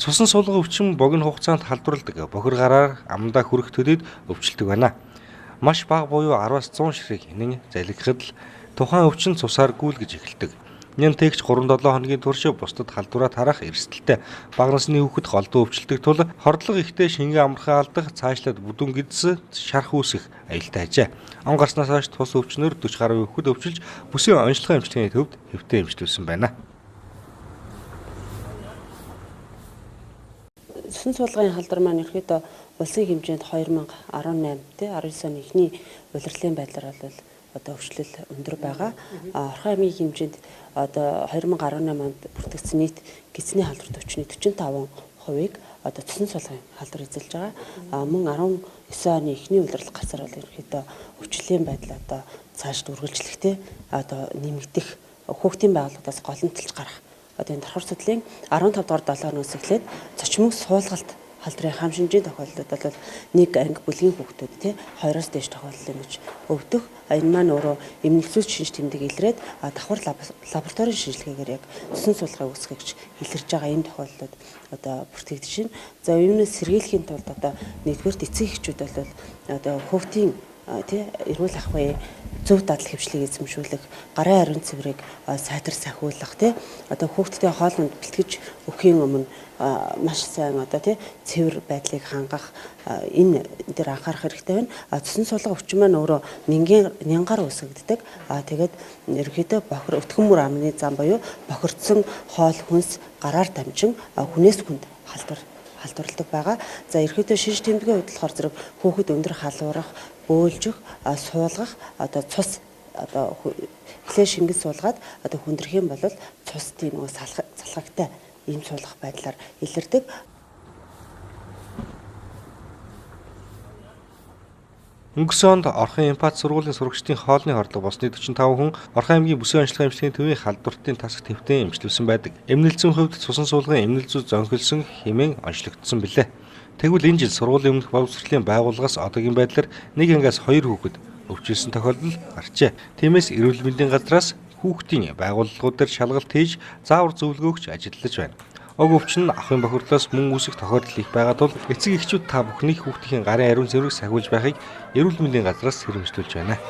Цусан суулгын өвчин богино хугацаанд халдварладаг. Бохир гараар амдаа хүрэх төдийд өвчлөдөг байна. Маш бага буюу 10-аас 100 ширхэг хинэн залгихад л тухайн өвчин цусаар гүйлгэж эхэлдэг. Нянтэгч 3-7 хоногийн турш бусдад халдвараа тарах эрсдэлтэй. Бага насны хүүхэд голдуу өвчлөдөг тул хордлого ихтэй шингэн амархан алдах, цаашлаад бүдүүн гэдэс шарх үүсэх аюултай ажээ. Он гарснаас хойш тус өвчнөр 40 гаруй хүүхэд өвчилж бүсийн онцлогын эмчилгээний төвд хэвтээ эмчлүүлсэн байна. Цусан суулгын халдвар маань ерөнхийдөө улсын хэмжээнд 2018 тий 19 оны эхний улирлын байдлаар бол одоо өвчлөл өндөр байгаа. Орхон аймгийн хэмжээнд одоо 2018 онд бүртгэгдсэн нийт гэдэсний халдварт өвчний 45%-ийг одоо цусан суулгын халдвар эзэлж байгаа. Мөн 19 оны эхний улирал гарсаар бол ерөнхийдөө өвчлөлийн байдал одоо цаашд үргэлжлэхтэй одоо нэмэгдэх, хүүхдийн байгууллагаас голомтолж гарах одоо энэ давхар судлалын 15 дугаар 7 хоногоос эхлээд цочмог суулгалт халдварын хам шинжийн тохиолдлууд бол нэг анги бүлгийн хүүхдүүд тий 2-оос дээш тохиолдол ингэж өвдөх. Энэ маань өөрөө эмнэлзүйц шинж тэмдэг илрээд давхар лабораторийн шинжилгээгээр яг цусан суулгыг үүсгэж илэрж байгаа ийм тохиолдлууд одоо бүртгэгдэж байна. За юунаас сэргийлэхийн тулд одоо нэгдүгээрт эцэг эхчүүд бол одоо хүүхдийн тий эрүүл ахуйн зөв дадал хөвшлийг эзэмшүүлэх, гарын ариун цэврийг сайтар сахиулах тий одоо хүүхдтэй хоолнд бэлтгэж өгөхийн өмнө маш сайн одоо тий цэвэр байдлыг хангах энэ дээр анхаарах хэрэгтэй байна. Цусан суулга өвчин маань өөрөө нянгаар үүсгэгддэг. Тэгээд ерөнхийдөө бохир өтгөн мөр амны зам буюу бохирдсон хоол хүнс гараар дамжин хүнээс хүнд халдварладаг байгаа. За ерөнхийдөө шинж тэмдгийн хувьд болохоор зэрэг хүүхэд өндөр халуурах, бөөлжих, суулгах, одоо цус одоо эхлээ шингэн суулгаад одоо хүндрэх юм бол цус тийм нөгөө салхагтай ийм суулгах байдлаар илэрдэг. Өнгөрсөн онд Орхон Эмпат сургуулийн сурагчдын хоолны хордлого болсны 45 хүн Орхон аймгийн бүсийн онцлогын эмчилгээний төвийн халдвартын тасаг твтэн эмчилсэн байдаг. Эмнэлзүйн хувьд цусан суулгын эмнэлзүй зонхилсон хэмээн онцлогдсон билээ. Тэгвэл энэ жил сургуулийн өмнөх боловсролын байгууллагаас одоогийн байдлаар нэг ангиас 2 хүүхэд өвчлсөн тохиолдол гарчээ. Тиймээс эрүүл мэндийн газраас хүүхдийн байгууллагууд дээр шалгалт хийж заавар зөвлөгөө өгч ажиллаж байна. Уг өвчин нь ахын бохирдлоос мөн үүсэх тохиолдол их байгаа тул эцэг эхчүүд та бүхний хүүхдийн гарын ариун цэврийг сахиулж байхыг эрүүл мэндийн газраас хэрэгжүүлж байна.